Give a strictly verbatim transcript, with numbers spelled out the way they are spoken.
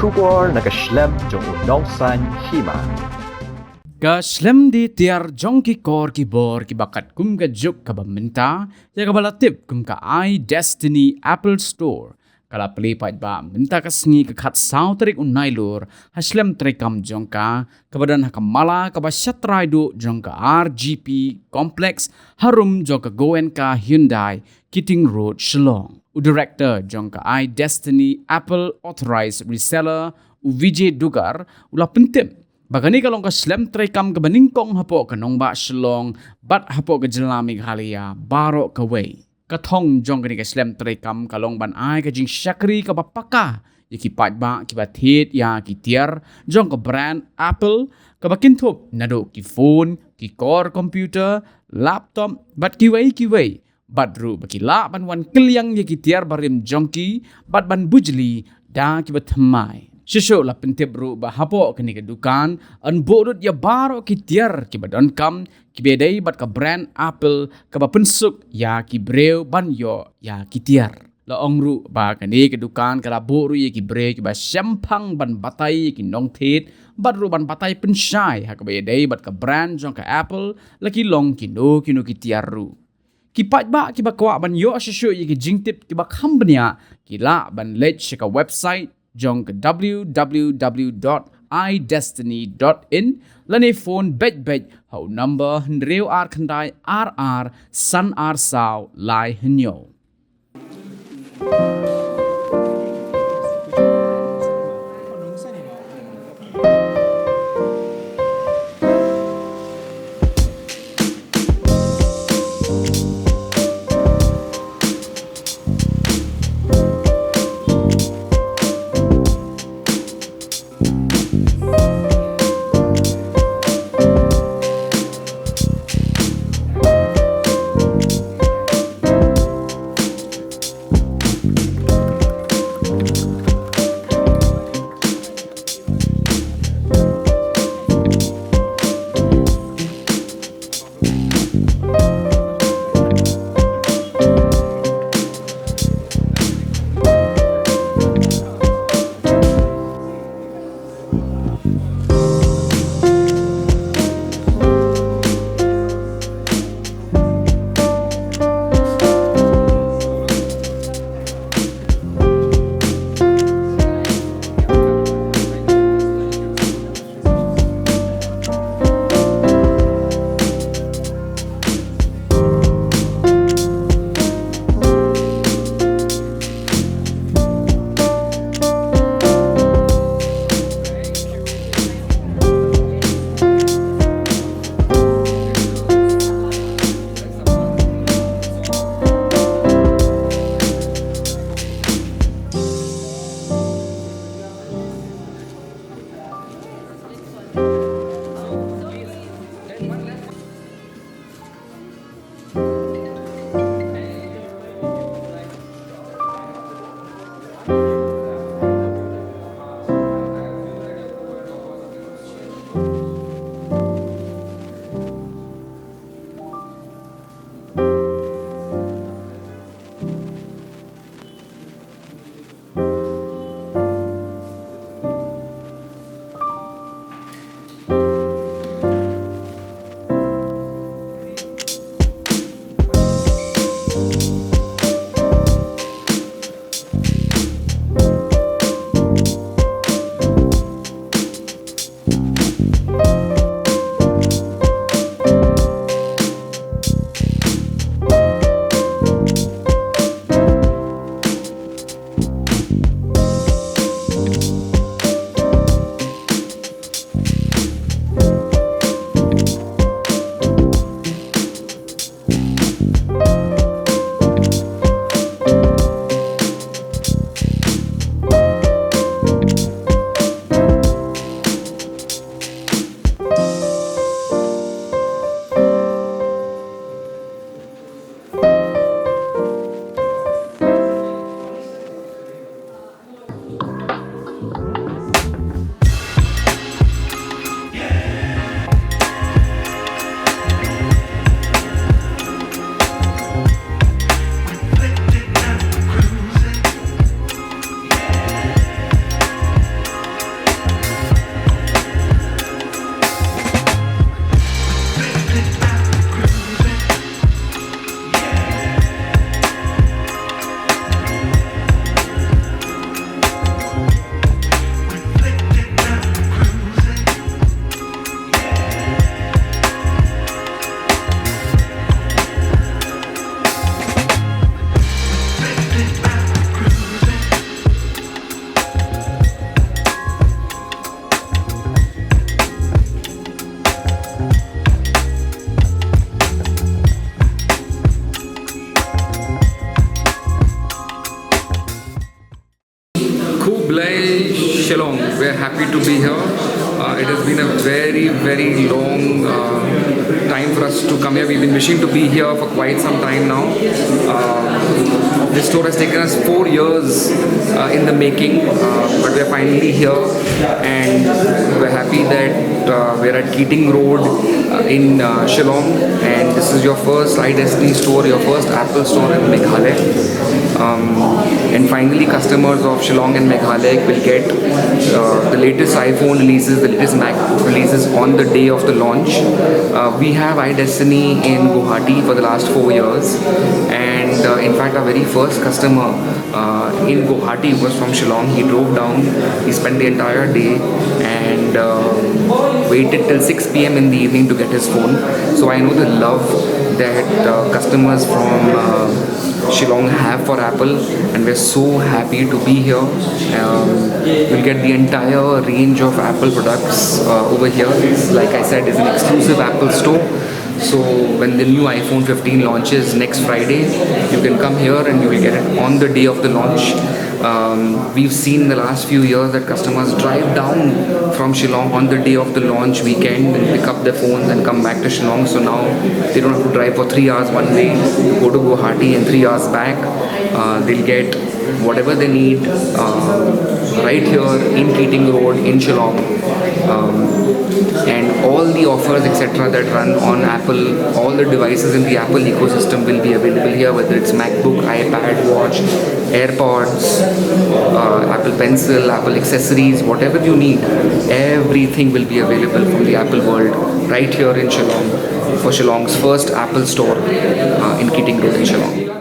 Khubor na ka shlem jong u Nongsaiñ Hima. Ka shlem die tiar jong ki kor ki bor kiba katkum ka juk kaba mynta, ïa kaba la tip kum ka iDestiny Apple Store, ka la plie paidbah mynta ka sngi ka khatsaw tarik u Nailur, ha shlem treikam jong ka, kaba don ha ka mala kaba sha trai duh jong ka R G P Complex, harum jong ka Goenka Hyundai, Keating Road, Shillong. U Director jong ka iDestiny Apple Authorized Reseller, u Vijay Dugar, u la pyntip ba kane ka long ka shlem treikam kaba nyngkong hapoh ka nongbah Shillong bad hapoh ka jylla Meghalaya baroh kawei. Ka thong jong kane ka shlem treikam ka long ban ai ka jingshakri kaba paka ïa ki paidbah kiba thied ïa ki tiar jong ka brand Apple, kaba kynthup naduh ki phone, ki kor computer, laptop bad kiwei kiwei, bad ruh ba ki lah ban wan kylliang ïa ki tiar barim jong ki bad ban bujli da kiba thymmai. Shisha la pyntip ruh ba hapoh kane ka dukan yn buh lut ïa baroh ki tiar kiba donkam, kiba dei bad ka brand Apple, kaba pynsuk ïa ki briew ban ïoh ïa ki tiar. La ong ruh ba kane ka dukan ka la buh ruh ïa ki briew kiba shemphang ban batai ïa ki nongthied bad ruh ban batai pynshai ha kaba ïadei bad ka brand jong ka Apple, la ki long kino kino ki tiar ruh. Ki paidbah kiba kwah ban ïoh shisha ïa ki jingtip kiba kham bniah, ki lah ban leit sha ka website jong ka W W W dot i destiny dot in, lane phone beit beit ha u number hynriew ar khyndai ar ar san ar saw lai hynñiew. Shillong. We're happy to be here. Uh, it has been a very, very long uh, time for us to come here. We've been wishing to be here for quite some time now. Uh, this tour has taken us four years uh, in the making, uh, but we're finally here, and we're happy that uh, we're at Keating Road uh, in uh, Shillong, and this is your first iDestiny store, your first Apple store in Meghalaya. Um, and finally, customers of Shillong and Meghalaya will get uh, the latest iPhone releases, the latest MacBook releases on the day of the launch. Uh, we have iDestiny in Guwahati for the last four years, and uh, in fact, our very first customer uh, in Guwahati was from Shillong. He drove down, he spent the entire day, and uh, waited till six p m in the evening to get his phone. So I know the love that uh, customers from uh, Shillong have for Apple, and we're so happy to be here. Um, you'll get the entire range of Apple products uh, over here. This, like I said, is an exclusive Apple store. So when the new iPhone fifteen launches next Friday, you can come here and you will get it on the day of the launch. Um, we've seen in the last few years that customers drive down from Shillong on the day of the launch weekend and pick up their phones and come back to Shillong. So now they don't have to drive for three hours one way, go to Guwahati and three hours back. Uh, they'll get whatever they need uh, right here in Keating Road in Shillong. Um, and all the offers, et cetera, that run on Apple, all the devices in the Apple ecosystem will be available here, whether it's MacBook, iPad, watch, AirPods, uh, Apple Pencil, Apple accessories, whatever you need, everything will be available from the Apple world right here in Shillong for Shillong's first Apple store uh, in Keating Road in Shillong.